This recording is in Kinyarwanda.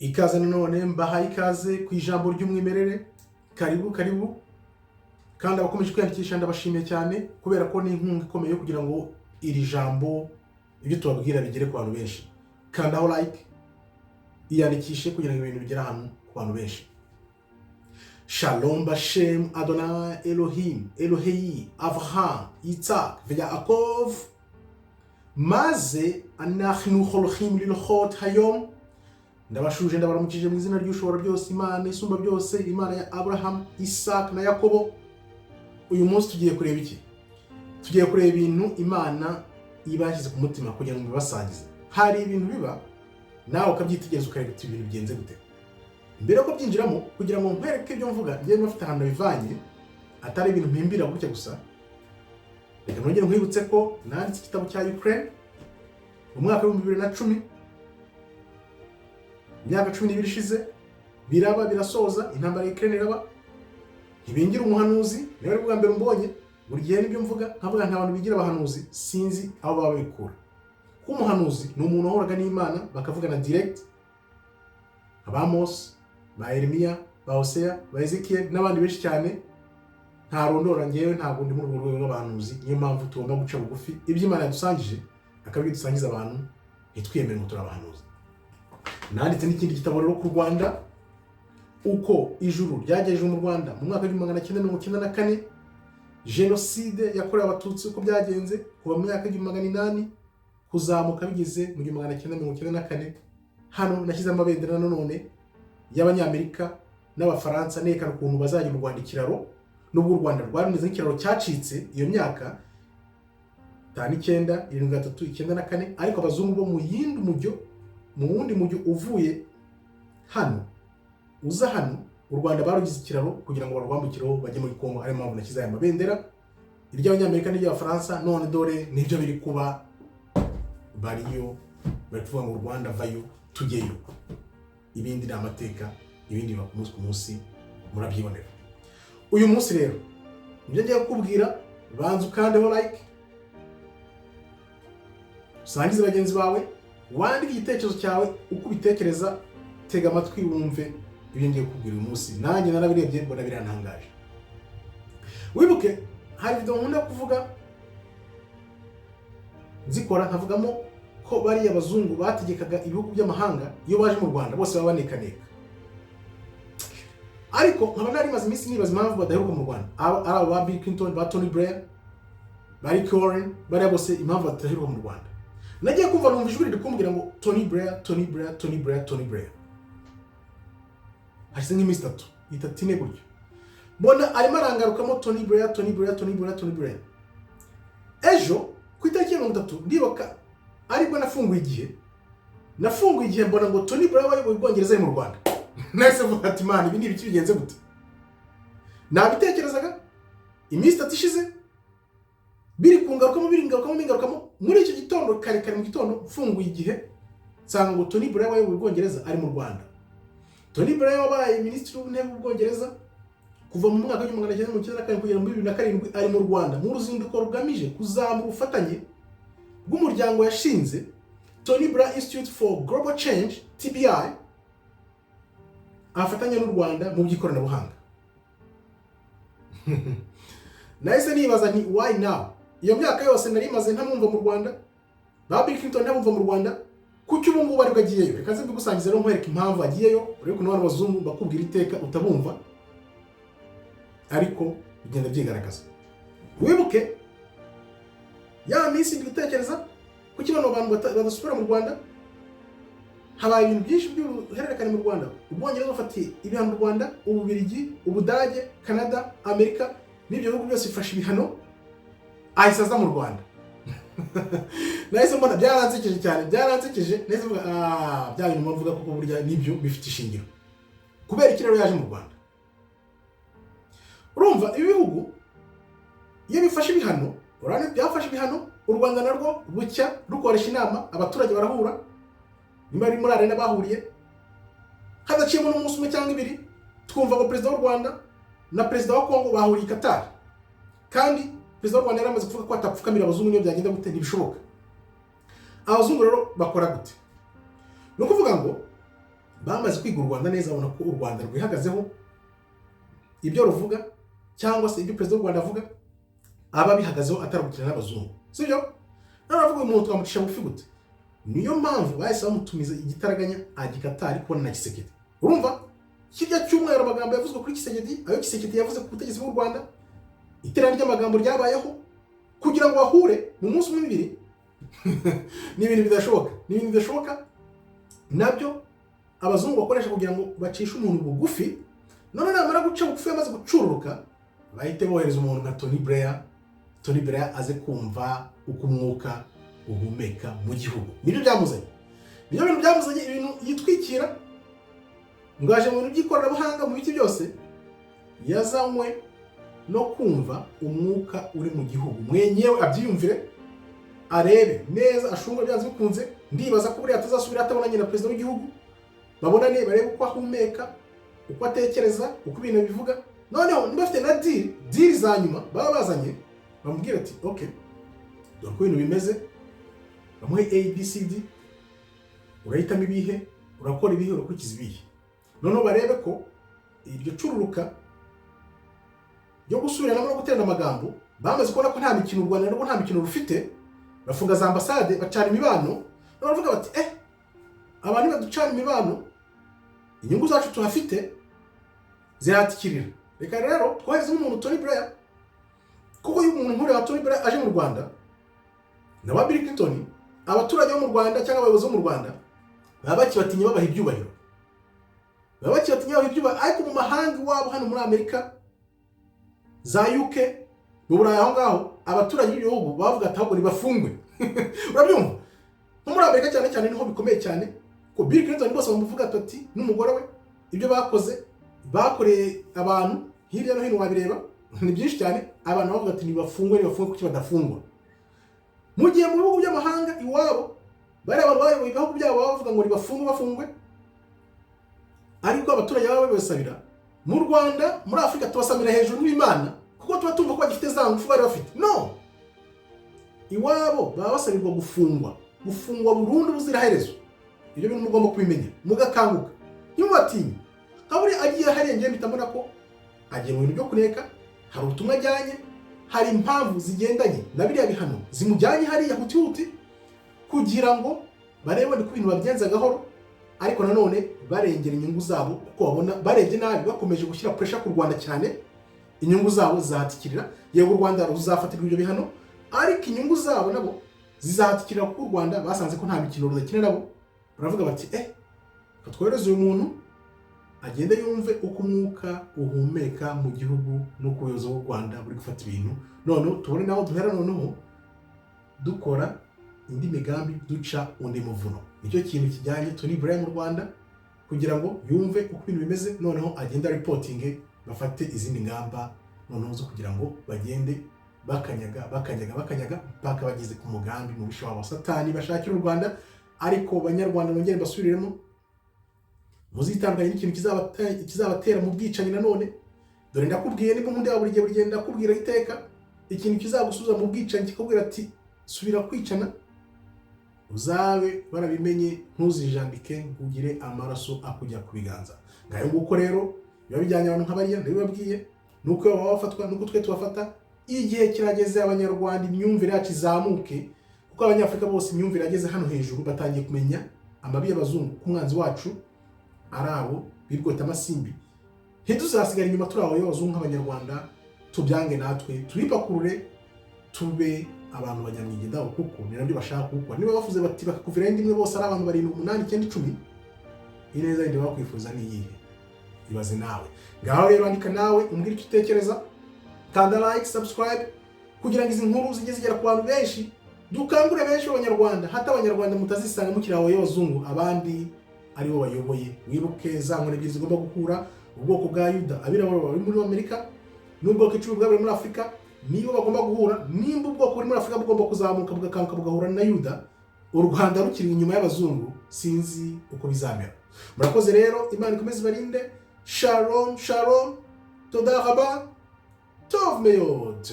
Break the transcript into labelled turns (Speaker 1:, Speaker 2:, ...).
Speaker 1: Ikaze nanone, mbahaye ikaze ku Ijambo ry'Umwimerere. Karibu, karibu. Kandi abakomeje kwiyandikisha ndabashimiye cyane, kubera ko ni inkunga ikomeye kugira ngo iri jambo, ibyo tubabwira, bigere ku bantu benshi. Kandaho like, iyandikishe kugira ngo ibintu bigere ahantu ku bantu benshi. Shalom bashem Adonai Elohim Elohei Avraham Yitzhak veYaakov. Maze anachnu holchim lilchot hayom. Ndabashuje, ndabaramukije mu izina ry'Ushobora byose, Imana isumba byose, Imana ya Abraham, Isaac na Yakobo. Uyu munsi tugiye kureba iki? Tugiye kureba ibintu Imana iba yashyize ku mutima kugira ngo ibibasangize. Hari ibintu biba nawe ukabyitegereza, ukareba uti: "Ibintu bigenze gute?" Mbere yo kubyinjiramo, kugira ngo nkwereke ibyo mvuga ngewe mfite ahantu nabivanye, atari ibintu mpimbira gutya gusa, reka nongere nkwibutse ko nanditse igitabo cya Ukraine mu mwaka wa 2010, imyaka 12 ishize. Biraba, birasoza, intambara ya Ukraine iraba. Ntibingira umuhanuzi. Niba ari bwa mbere umbonye, buri gihe nibyo mvuga, nkavuga nta bantu bigira abahanuzi, sinzi aho baba babikura, kuko umuhanuzi ni umuntu wahuraga n'Imana bakavugana direct, ba Mose, ba Yeremiya, ba Hoseya, ba Ezekiel n'abandi benshi cyane ntarondora. Ngewe ntabwo ndi muri urwo rwego rw'abahanuzi. Niyo mpamvu tugomba guca bugufi, ibyo Imana yadusangije akaba ibyo dusangiza abantu, ntitwiyemere ngo turi abahanuzi. Nanditse n'ikindi gitabo rero ku Rwanda, uko ijuru ryagejeje mu Rwanda mu mwaka wa 1994, jenoside yakorewe Abatutsi uko byagenze kuva mu myaka 1800 kuzamuka bigeze mu 1994. Hano nashyize amabendera nanone y'Abanyamerika n'Abafaransa, nerekana ukuntu bazagira u Rwanda ikiraro, nubwo u Rwanda rwari rumeze nk'ikiraro cyacitse iyo myaka 59, 73, 94. Ariko abazungu bo mu yindi mujyo, mu wundi mujyo uvuye hano uza hano, u Rwanda barugize ikiraro kugira ngo barwambukireho bajye muri Kongo. Ariyo mpamvu nashyize aya mabendera, iry'Abanyamerika n'iry'Abafaransa. None dore nibyo biri kuba, bariyo bari kuvuga ngo u Rwanda vayo tujyeyo. Ibindi ni amateka, ibindi biba ku munsi ku munsi, murabyibonera. Uyu munsi rero ibyo ngiye kukubwira, banza ukandeho like, usangize bagenzi bawe, wandike igitekerezo cyawe uko ubitekereza. Tega amatwi wumve ibyo ngiye kukubwira uyu munsi. Nanjye narabirebye mbona birantangaje. Wibuke hari video nkunda kuvuga nzikora, nkavugamo ko bariya bazungu bategekaga ibihugu by'amahanga, iyo baje mu Rwanda bose baba banekaneka. Ariko nkaba nari maze iminsi nibaza impamvu badaheruka mu Rwanda, ari abo ba Bill Clinton, ba Tony Blair, ba Rick Warren, bariya bose, impamvu badaheruka mu Rwanda. Nagiye kumva numva ijwi riri kumbwira ngo Tony Blair, Tony Blair, Tony Blair, Tony Blair. Hashize nk'iminsi 3, 3, 4 gutyo, mbona arimo arangarukamo Tony Blair, Tony Blair, Tony Blair, Tony Blair. Ejo ku itariki ya 30, ndibuka aribwo nafunguye Igihe, nafunguye Igihe mbona ngo Tony Blair wayoboye Ubwongereza ari mu Rwanda. Nahise mvuga ati: "Imana, ibi ni ibiki? Bigenze gute?" Nabitekerezaga iminsi 3 ishize, biri kungarukamo, biri kungarukamo, bingarukamo. Muri icyo gitondo kare kare mu gitondo, mfunguye Igihe nsanga ngo Tony Blair wayoboye Ubwongereza ari mu Rwanda. Tony Blair wabaye minisitiri w'intebe w'Ubwongereza kuva mu mwaka wa 1994 kugera muri 2007 ari mu Rwanda mu ruzinduko rugamije kuzamura ubufatanye bw'umuryango yashinze, Tony Blair Institute for Global Change, TBI, afatanya n'u Rwanda mu by'ikoranabuhanga. Nahise nibaza nti: "Why now?" Iyo myaka yose nari maze ntamwumva mu Rwanda, ba Bill Clinton ntabumva mu Rwanda, kuki ubu ngubu aribwo agiyeyo? Reka nze mbigusangize rero, nkwereke impamvu agiyeyo. Urebe ukuntu abana abazungu bakubwira iteka utabumva, ariko bigenda byigaragaza. Wibuke ya minsi ndi gutekereza kuki bano bantu badasubira mu Rwanda. Habaye ibintu byinshi by'uruhererekane mu Rwanda. Ubwongereza bufatiye ibihano u Rwanda, Ububirigi, Ubudage, Canada, Amerika n'ibyo bihugu byose bifashe ibihano, ahise aza mu Rwanda. Nahise mbona byaransekeje cyane, byaransekeje. Nahise mvuga: "Ah, bya bintu mvuga koko burya nibyo, bifite ishingiro." Kubera iki rero yaje mu Rwanda? Urumva ibi bihugu iyo bifashe ibihano, urabona byafashe ibihano u Rwanda, narwo bucya rukoresha inama, abaturage barahura, nimba ari muri Arena bahuriye, hadaciyemo n'umunsi umwe cyangwa ibiri, twumva ngo perezida w'u Rwanda na perezida wa Kongo bahuriye i Qatar. Kandi perezida w'u Rwanda yari amaze kuvuga ko atapfukamira abazungu niyo byagenda gute, ntibishoboka. Abazungu rero bakora gute? Ni ukuvuga ngo Bamaze kwiga u Rwanda neza, babona ko u Rwanda rwihagazeho, ibyo ruvuga cyangwa se ibyo perezida w'u Rwanda avuga aba bihagazeho, atari gukina n'abazungu, sibyo? None baravuga, uyu muntu twamucisha bugufi gute? Niyo mpamvu bahise bamutumiza igitaraganya ajya i Katari kubona na Tshisekedi. Urumva kirya cyumweru amagambo yavuzwe kuri Tshisekedi, ayo Tshisekedi yavuze ku butegetsi bw'u Rwanda, iterana ry'amagambo ryabayeho kugira ngo bahure mu munsi umwe, ibiri, ni ibintu bidashoboka, ni ibintu bidashoboka. Nabyo abazungu bakoresha kugira ngo bacishe umuntu bugufi. None namara guca bugufi, yamaze gucururuka, bahite bohereza umuntu nka Tony Blair. Tony Blair aze kumva uko umwuka uhumeka mu gihugu. Nibyo byamuzanye, nibyo bintu byamuzanye. Ibintu yitwikira ngo aje mu bintu by'ikoranabuhanga, mu biti byose, yazanywe no kumva umwuka uri mu gihugu mwenyewe, abyiyumvire, arebe neza, ashungure. Byanze bikunze ndibaza ko buriya atazasubira atabonanye na perezida w'igihugu, babonane, barebe uko ahumeka, uko atekereza, uko ibintu bivuga. Noneho niba afite na deal, deal za nyuma baba bazanye, bamubwira ati: "Ok, dore uko ibintu bimeze." Bamuhe ABCD: urahitamo ibihe, urakora ibihe, urakurikiza ibihe. Noneho barebe ko iryo cururuka ryo gusubiranamo no guterana amagambo, bamaze kubona ko nta mikino u Rwanda narwo nta mikino rufite. Bafunga za ambasade, bacana imibano. Noneho baravuga bati: "Abantu nibaducana imibano, inyungu zacu tuhafite zirahatikirira. Reka rero twohereze nk'umuntu Tony Blair." Kuko iyo umuntu nk'uriya Tony Blair aje mu Rwanda na ba Bill Clinton, abaturage bo mu Rwanda cyangwa abayobozi bo mu Rwanda baba bakibatinya, babaha ibyubahiro, baba bakibatinya, babaha ibyubahiro. Ariko mu mahanga iwabo, hano muri Amerika, za UK, mu Burayi, aho ngaho abaturage b'ibihugu bavuga ati: "Ahubwo ntibafungwe." Urabyumva, nko muri Amerika cyane cyane niho bikomeye cyane, ko Bill Clinton bose bamuvuga ati n'umugore we ibyo bakoze, bakoreye abantu hirya no hino, wabireba ni byinshi cyane. Abantu bavuga ati: "Ntibafungwe, ntibafungwe." Kuki badafungwa mu gihe mu bihugu by'amahanga iwabo bariya abantu bayoboye ibihugu byabo baba bavuga ngo ntibafungwe, bafungwe, ariko abaturage baba babibasabira? Mu Rwanda, muri Afurika, tubasamira hejuru nk'Imana, kuko tuba tumva ko bagifite za ngufu bari bafite. No iwabo baba basabirwa gufungwa, gufungwa burundu, ubuziraherezo. Ibyo bintu mugomba kubimenya, mugakanguka, ntimubatinye. Nka buriya agiye hariya, ngiye mpita mbona ko agiye mu bintu byo kuneka. Hari ubutumwa ajyanye, hari impamvu zigendanye na biriya bihano zimujyanye hariya huti huti, kugira ngo barebe ko ibintu babigenza gahoro, ariko nanone barengera inyungu zabo, kuko babona barebye nabi, bakomeje gushyira pressure ku Rwanda cyane, inyungu zabo zizahatikirira. Yego, u Rwanda ruzafatirwa ibyo bihano, ariko inyungu zabo nabo zizahatikirira, kuko u Rwanda basanze ko nta mikino rudakina nabo. Baravuga bati: "Reka twohereze uyu muntu agende yumve uko umwuka uhumeka mu gihugu n'uko ubuyobozi bw'u Rwanda buri gufata ibintu, noneho tubone naho duhera, noneho dukora indi migambi, duca undi muvuno." Nicyo kintu kijyanye Tony Blair mu Rwanda, kugira ngo yumve uko ibintu bimeze, noneho agende reportinge, bafate izindi ngamba noneho zo kugira ngo bagende bakanyaga, bakanyaga, bakanyaga mpaka bageze ku mugambi mubisha wabo Satani bashakira u Rwanda. Ariko Banyarwanda, nongere mbasubiriremo, muzitandukanye n'ikintu kizabatera mu bwicanyi. Nanone dore ndakubwiye, niba nkunda buri gihe, buri gihe ndakubwira iteka, ikintu kizagusubiza mu bwicanyi, kikubwira ati: "Subira kwicana," uzabe warabimenye, ntuzijandike ngo ugire amaraso akujya ku biganza. Ngayo nguko rero biba bijyanye abantu nka bariya. Ndabibabwiye, nuko iyo baba bafatwa nuko twe tubafata. Igihe kirageze, Abanyarwanda, imyumvire yacu izamuke, kuko Abanyafurika bose imyumvire yageze hano hejuru, batangiye kumenya amabi y'abazungu, ko umwanzi wacu ari abo birwota amasimbi. Ntituzasigara inyuma turi abo y'abazungu. Nk'Abanyarwanda tubyange, natwe tubipakurure, tube abantu banyamwigendaho, kuko ni nabyo bashaka gukora. Niba bavuze bati bakakuviraho indi imwe, bose ari abantu barindwi, umunani, icyenda, 10, ineza yindi bakwifuza ni iyihe? Ibaze nawe. Ngaho rero andika nawe umbwire icyo utekereza, kanda like, subscribe, kugira ngo izi nkuru zijye zigera ku bantu benshi, dukangure benshi b'Abanyarwanda, hato Abanyarwanda mutazisanga mukiri aho y'abazungu, abandi aribo bayoboye. Wibuke za nkoni ebyiri zigomba guhura: ubwoko bwa Yuda, abirabura bari muri Amerika, n'ubwoko 10 bw'abari muri Afurika, nibo bagomba guhura. Nimba ubwoko buri muri Afurika bugomba kuzamuka, bugakanguka, bugahura na Yuda, u Rwanda rukiri inyuma y'abazungu, sinzi uko bizamera. Murakoze rero, Imana ikomeze ibarinde. Shalom shalom, toda raba, tov meod.